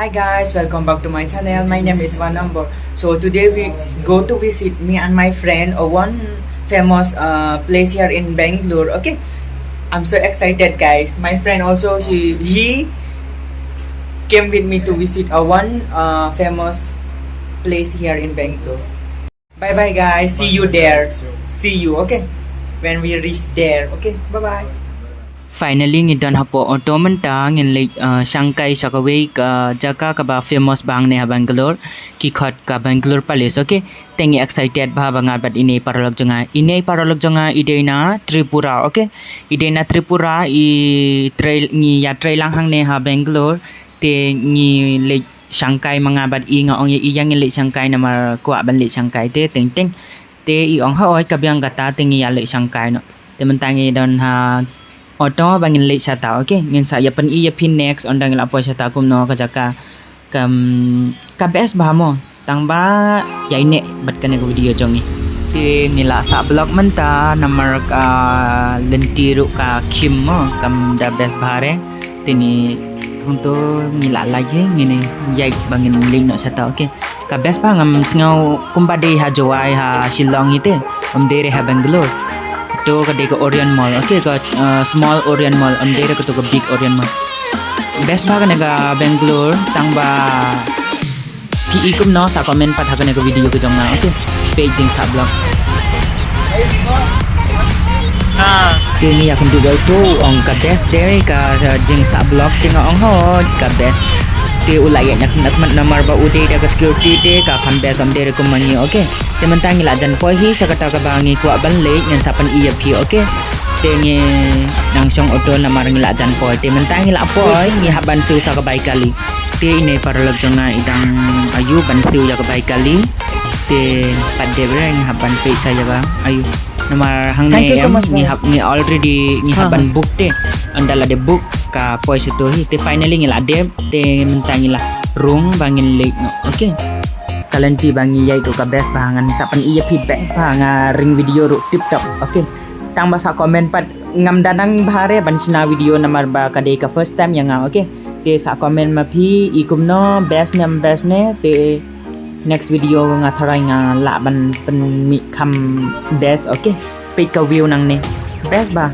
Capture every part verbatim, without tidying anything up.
Hi guys, welcome back to my channel. My name is One Number. So today we go to visit, me and my friend, uh, one famous uh, place here in Bangalore. Okay, I'm so excited, guys. My friend also, she he came with me to visit a one uh, famous place here in Bangalore. Bye bye guys. See you there. See you. Okay, when we reach there. Okay, bye bye. Finally ngi don hapoh auto mynta, ngin leit uh, shangkai sha kawei ka jaka kaba famous bha hangne ha Bangalore, ki khot ka Bangalore Palace. Okay, te ngi excited bha ba ngat bad ine i paralok jong nga. Ine i paralok jong nga i dei na Tripura. Okay, i dei na Tripura, i trei, ngi ïa trei lang hangne ha Bangalore. Te ngi leit shangkai ma nga bad i, nga ong ïa i ïa ngi leit shangkai namar kwah ban leit shangkai te teng teng. Te i ong ha oi ka biang kata te ngi ïa leit shangkai noh. Te mynta ngi don ha auto ba ngin leit shata. Okay, ngin sa ïa pyni ïa phi next ynda ngi la poi shata kumno ka jaka, kam ka best bha mo. Tang ba ïai neh bad kane ka video jong ngi. Te ngi la sah vlog mynta namar ka lynti ruh ka khim mo, kam da best bha re. Te ngi hangto ngi la lait hi, ngin ïai ba ngin leit noh shata. Okay, ka best bha, ngam sngew kumba dei ha Jowai ha Shillong hi te, ym dei re ha Bangalore. To ka dei ka Orion Mall. Okay, ka uh, small Orion Mall, ym dei re ka to ka big Orion Mall. Best bha kane ka Bangalore. Tang ba phi i kumno sa comment pat ha kane ka video ka jong nga. Okay, peit jingsah vlog. Te ngi ïa kynduh ba uto u ong ka best dei ka jingsah vlog, te nga ong hooid ka best. Te u la ïaid na khmat namar ba u dei da ka security te ka kham best, ym dei re kum ma ngi. Okay, te mynta ngi la jan poi hi sha kata kaba ngi kwah ban leit, ngin sa pyni ïa phi. Okay, te ngi nang shong auto namar ngi la jan poi. Te mynta ngi la poi, ngi hap ban siew sha ka bai kali. Te ine i paralok jong nga i dang ayu ban siew ïa ka bai kali. Te pat dep re ngi hap ban peit sha ïa ba ayu. Namar hangne ngi hap, ngi already ngi hap ban book te. Ynda la dep book ka poi sha to hi. Te finally ngi la dep, te mynta ngi la rung ba ngin leit noh. Okay, ka lynti ba ngi ïaid ruh ka best bha, ngan sa pyni ïa phi best bha, nga ring video ruh tip top. Okay, tang ba sa comment pat, ngam da nang bha re ban shna video namar ba ka dei ka first time ïa nga. Okay, te sa comment ma phi i kumno, best ne ym best ne, te next video nga tharai nga lah ban pynmih kham best. Okay, peit ka view nangne, best bha.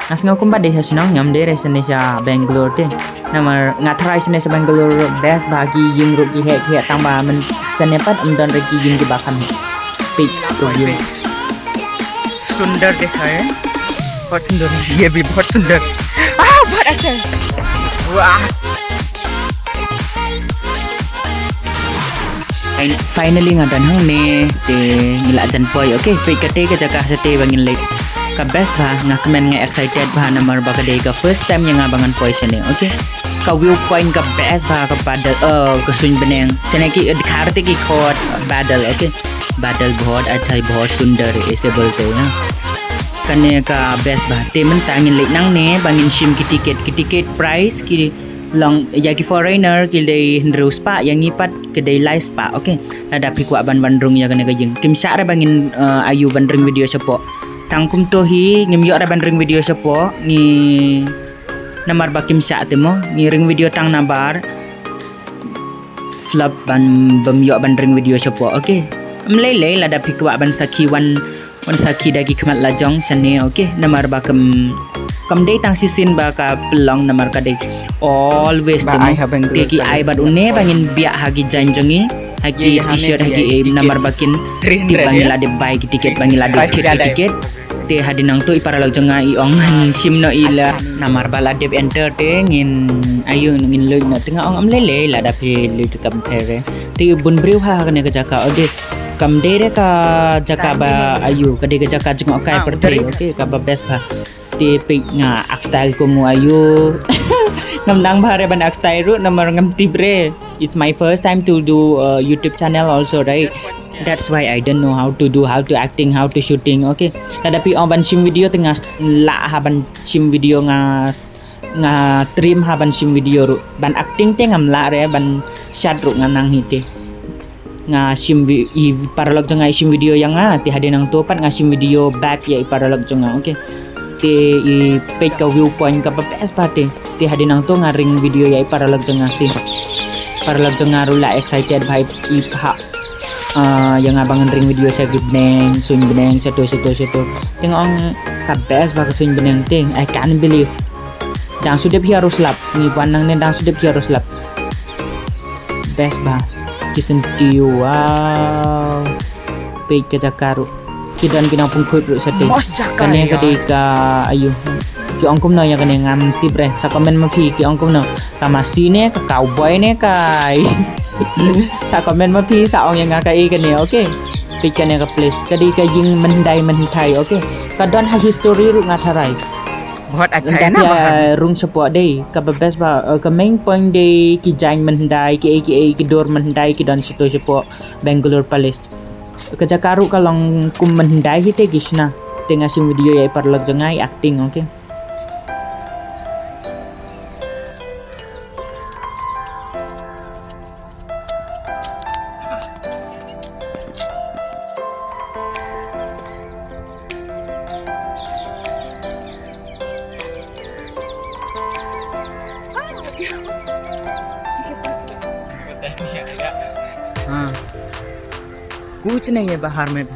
Nga sngew kumba dei ha shnong, ym dei re shane sha Bangalore te. Namar nga tharai shane sha Bangalore best bha, ki ïing ruh ki heh ki heh, tang ba myn shane pat ym don re ki ïing kiba kham heh. Peit ka view. सुंदर देखा है, बहुत सुंदर है, ये भी बहुत सुंदर। आ, बहुत अच्छा है। वाह। Fin- Finally nga don hangne, te ngi la jan poi. Okay, peit kata ka jaka shatei ba ngin leit. Ka best bha, nga kmen nga excited bha namar ba ka dei ka first time ïa nga ba ngan poi shane. Okay, ka view point ka best bha, ka badal, oh, ka suiñ bneng. Shane ki dkhar te ki khot badal. Okay, badal bahut achha hai, bahut sundar, aise bolte hain. Kane ka best bha. Te mynta ngin leit nangne ba ngin shim ki ticket, ki ticket price ki long ïa ki foreigner ki dei hynriew spah, ïa ngi pat ki dei lai spah. Okay, lada phi kwah ban wan rung ïa kane ka ïing, kim shah re ba ngin, uh, ayu ban ring video shapoh. Tang kumto hi, ngim ïoh re ban ring video shapoh, ngi namar ba kim shah te mo, ngi ring video tang nabar flop ban bym ïoh ban ring video shapoh. Okay, ym lei lei, lada phi kwah ban sakhi wan, wan sakhi da ki khmat la jong shane. Okay, namar ba kam, kam dei tang shisien ba ka pynlong, namar ka dei always te mo. Te ki ai bad une ba ngin biah ha ki jaiñ jong ngi, ha ki t-shirt, ha ki ei, namar ba kin tip ba ngi la dep bai ki ticket, ba ngi la dep thied ki ticket. Te hadien nangto i paralok jong nga i ong ngan shim noh i la. Namar ba la dep enter te ngin ayu ngin leit noh, te nga ong ym lei lei, lada phi leit kam pher re. Te bun briew ha kane ka jaka. Okay, kam dei re ka jaka ba ayu, ka dei ka jaka jngohkai pyrthei. Okay, kaba best bha. Te peit nga act style kum u ayu. Ngam nang bha re ban act style ruh namar ngam tip re. It's my first time to do a YouTube channel also, right? That's why I don't know how to do, how to acting, how to shooting. Okay, lada phi ong ban shim video te nga lah ha ban shim video, nga, nga trim ha ban shim video ruh. Ban acting te ngam lah re, ban shad ruh nga nang hi te. Nga shim vi-, i paralok jong nga i shim video ïa nga, te hadien nangto pat nga shim video back ïa i paralok jong nga. Okay, te i peit ka view point kaba best bha te. Te hadien nangto nga ring video ïa i paralok jong nga shisien. Paralok jong nga ruh la excited bha i, i bha. Ah, ïa nga ba ngan ring video sha ki bneng, suiñ bneng, shato, shato, shato. Te nga ong ka best bha ka suiñ bneng te, I can't believe. Dang shu dep hiar u slap, ngi wan nangne dang shu dep hiar u slap. Best bha. Ki sngewthuh, wow. Peit ka jaka ruh. Ki don ki nongpynkhuid ruh shatei. Mos jaka. Kane ka dei ka, ayu. Ki ong kumno ïa kane, ngam tip re. Sa comment ma phi ki ong kumno. Ka masi ne, ka cowboy ne, kai. Sa comment ma phi, sa ong ïa nga kaei kane, okay. Peit kane ka place. Ka dei ka ïing mynhyndai mynhyndai, okay. Ka don ha history ruh nga tharai. बहुत अच्छा है ना बाहर में। Rung shapoh dei, kaba best bha, eh, ka main point dei ki jaiñ mynhyndai, kiei kiei ki dur mynhyndai ki don shato shapoh Bangalore Palace. Ka jaka ruh ka long kum mynhyndai hi te ki shna. Te nga shim video ïa i paralok jong nga i acting, okay. हाँ, कुछ नहीं है बाहर में।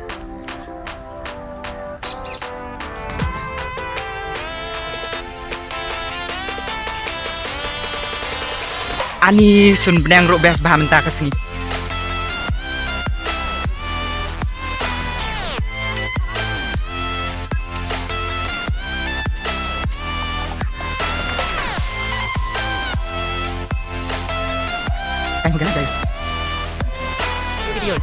Ani sun bneng ruh best bha mynta ka sngi. Thanks, guys. Video.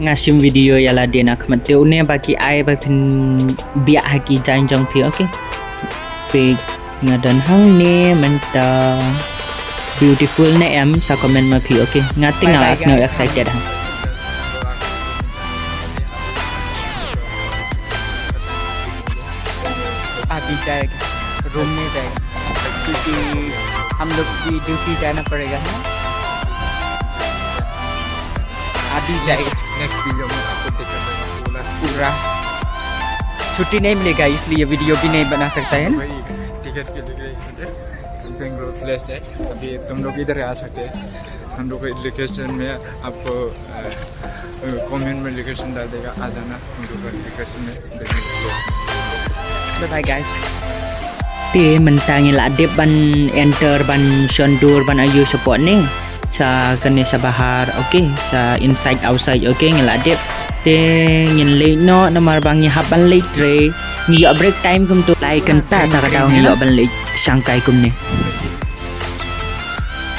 Nga shim video ïa lade na khmat te, une ba ki ai ba phin biak ha ki jaiñ jong phi, okay. Peit nga don hangne mynta. Beautiful ne em, sa comment ma phi, okay. Nga te nga la sngew excited ha. अभी जाएगा, रूम में जाएगा, क्योंकि हम लोग भी ड्यूटी जाना पड़ेगा, है ना? अभी जाएगा। नेक्स्ट वीडियो में आपको दिखाऊंगा पूरा। पूरा छुट्टी नहीं मिलेगा, इसलिए वीडियो भी नहीं बना सकता है ना? वही टिकट के लिए बेंगलोर प्लेस है, अभी तुम लोग इधर आ सकते हैं। हम लोग का लोकेशन में आपको, अ, अ, कमेंट में लोकेशन डाल देगा, आ जाना हम लोग का लोकेशन में। Bye bye, guys. Te mynta ngi la dep ban enter, ban shon dur, ban ayu shapoh ne. Sa kane sa bahar, okay. Sa inside outside, okay, ngi la dep. Te ngin leit noh namar ba ngi hap ban leit re. Ngi ïoh break time kumto. Lai kynta ta ka daw ngi ïoh ban leit shangkai kumne.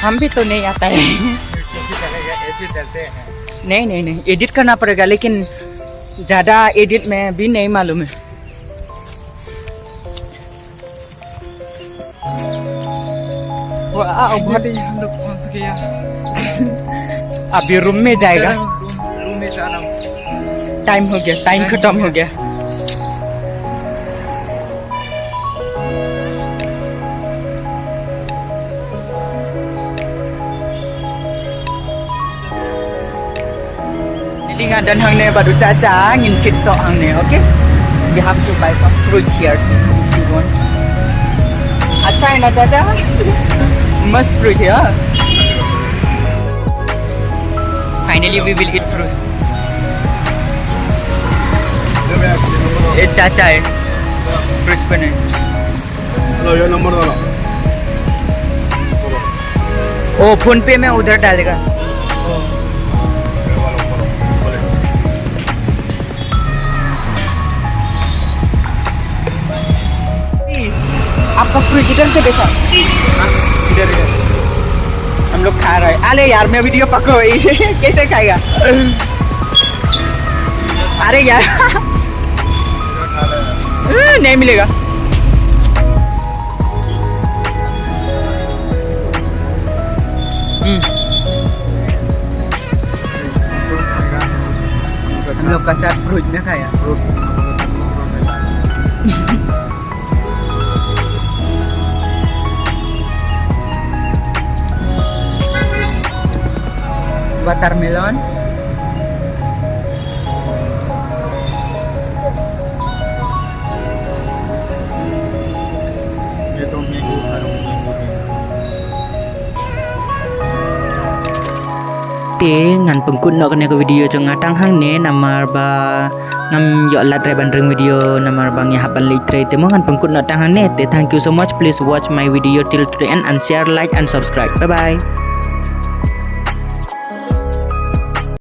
हम भी तो नहीं आता है। कैसे चलेगा? ऐसे चलते हैं। नहीं, नहीं, नहीं, एडिट करना पड़ेगा, लेकिन ज्यादा एडिट में भी नहीं मालूम है। वाह, बहुत फाइनली हम लोग पहुंच गया। अभी रूम में जाएगा। रूम, रूम में जाना। टाइम हो गया, टाइम खत्म हो गया। Finally nga don hangne bad u Chacha, ngin thied soh hangne, okay? We have to buy some fruit here if you want. अच्छा है ना चाचा? मस्त फ्रूट है, हाँ? Finally we will eat fruit. ये चाचा है, फ्रूट्स बने। लो, ये नंबर डालो। ओ, फोन पे में उधर डालेगा। आपका फ्रूट इधर से बेचा? हाँ, इधर, इधर। हम लोग खा रहे हैं। अरे यार, मैं वीडियो पकड़ो, इसे कैसे खाएगा? अरे यार। नहीं मिलेगा। Lo kasat fruit na kaya. Watermelon. Te ngan pynkut noh kane ka video jong nga tang hangne namar ba ngam ïoh lad re ban ring video namar ba ngi hap ban leit trei te mo ngan pynkut noh tang hangne te thank you so much, please watch my video till to the end and share, like and subscribe, bye bye.